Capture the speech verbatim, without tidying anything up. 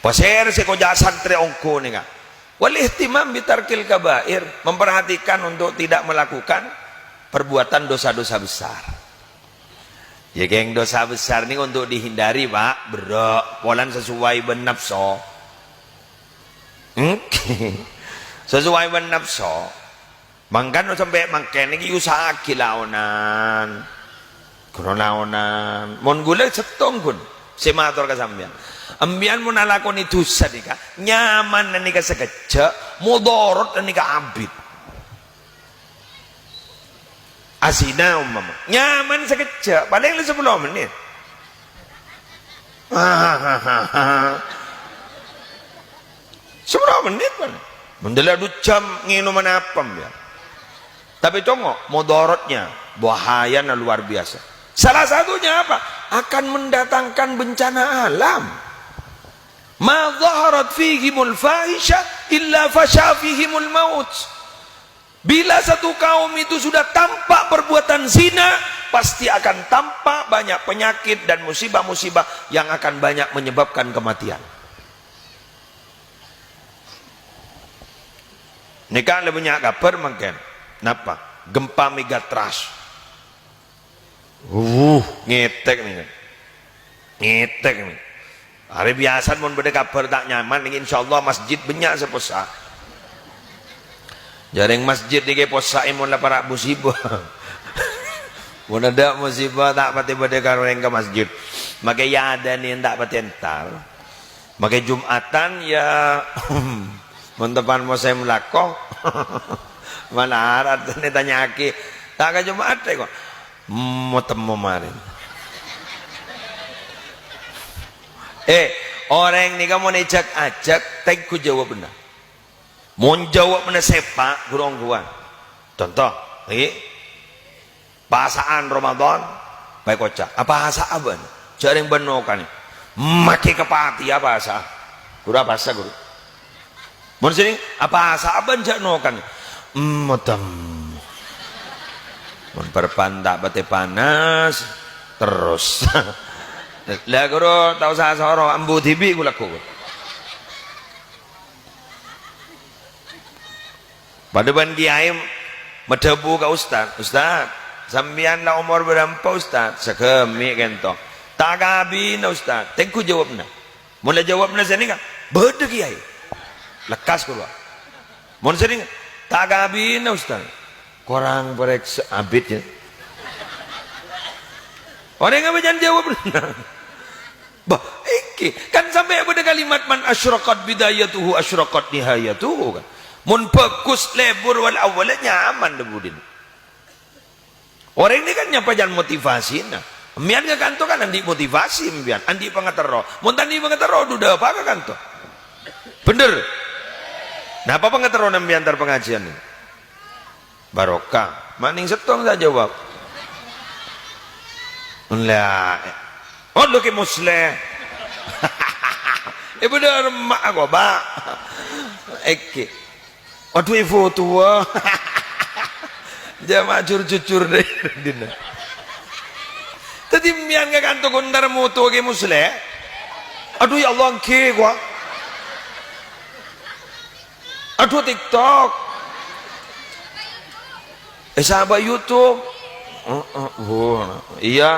Pasèra sè èkoca' santrè ongghu nèka? Wal ihtimam bitarkil kabair, memperhatikan untuk tidak melakukan perbuatan dosa-dosa besar. Ya, geng, dosa besar ini untuk dihindari, Pak. Berro', polana sesuai bân napso. Hmm? Sesuai bân napso. Mangkana sampè' mangkèn nèka èusaha'aghi laonan. Ghun laonan. Mon ghulâ sèttong ghun sè mator ka sampèyan. Sampèyan mon alakonè dhusa nèka, nyaman nèka sakejjhâ', modorot nèka abit. Azina umpama. Nyaman sakejjhâ', palèng la sapolo mennit. Sapolo mennit palèng. Mon dâlâ du jam ngènoma apem, ya. Tapè congo', modorotnya, bahayana luar biasa. Salah satunya apa? Akan mendatangkan bencana alam. Ma dhaharat fihimul fahisha illa fasha fihimul maut. Bila satu kaum itu sudah tampak perbuatan zina, pasti akan tampak banyak penyakit dan musibah-musibah yang akan banyak menyebabkan kematian. Nèka la bânnya' kabhâr mangkèn. Napa? Gempa megatrust. Wuh, ngètèk nèka. Ngètèk nèka. Arè biyasa mon bâdâ kabhâr ta' nyaman nèka, insyaallah masjid bânnya' sè possa'. Jhârèng masjid nèka possa'è mon la para' musibah. Mon adâ' musibah ta' patè bâdâ karè orèng ka masjid. Makè yâ adâna ta' patè entar. Makè Jum'atan yâ mon teppan mosèm lako. Malarat nè tanya'aghi. Ta' ka Jum'at kok. Mo-temmo marèn. Eh, orèng nèka mon èjhâk-ajhâk, tèngghu jâwâbbhâ. Mon jâwâbbhâ sèpa', ghun-ongghuwân. Conto, ngghi. Pasa'an Ramadan, pas èkoca', "Apasa'a bâ'na?" Jhârèng bân nokanè. "Makè kapatèya apasa'a." Ghuru, apasa'a, Ghuru? Mon sè nèng, "Apasa'a bâ'na jhâ' nokanè?" "Emmo tem." Mon perpan ta' patè panas, terros. La, Ghuru, ta' osa soro, ambu dhibi' ghulâ, Ghuru. Padâ bân kiyaè madhâbu ka ustad, "Ustad, sampèyan la omor bârâmpa, Ustad?" "Saghâmè' kènto." "Ta' kabinah, Ustad." Tèngghu jâwâbbhâ. Mon la jâwâbbhâ sè nèka, "Bâdâ, Kiyaè." Lekkas kaluwar. Mon sè nèka, "Ta' kabinah, Ustad." Korang parèksa abit, yâ. Orèng apa jhân jâwâbbhâ? Bah, ènggi, kan sampè' bâdâ kalimat, "Man asyraqat bidayatuhu asyraqat nihayatuhu," kan. Mon bhâghus lebur wal awwala nyaman dâ' budina. Orèng nèka kan nyapa jhân motivasina. Sampèyan ka kanto kan andi' motivasi sampèyan, andi' pangaterro. Mon ta' andi' pangaterro, dhu dhâpa ka kanto. Bhender? Napa pangaterrona sampèyan entar pangajiân nèka? Barokah. Ma' nèng sèttong ta' jâwâb. La, oh, lo Kè Musleh. Eh, bâdâ remma' kok, Pak. Ènggi. Adhu, è foto, wah. Jâ' ma' jur-jujur dâ' dinna. Dhâddhi, sampèyan ka kanto ghun entar moto Kè Musleh. Adhu, ya Allah, ènggi, kok. Adhu, TikTok. Eh, sapa YouTube? Heeh, wah, iyâ.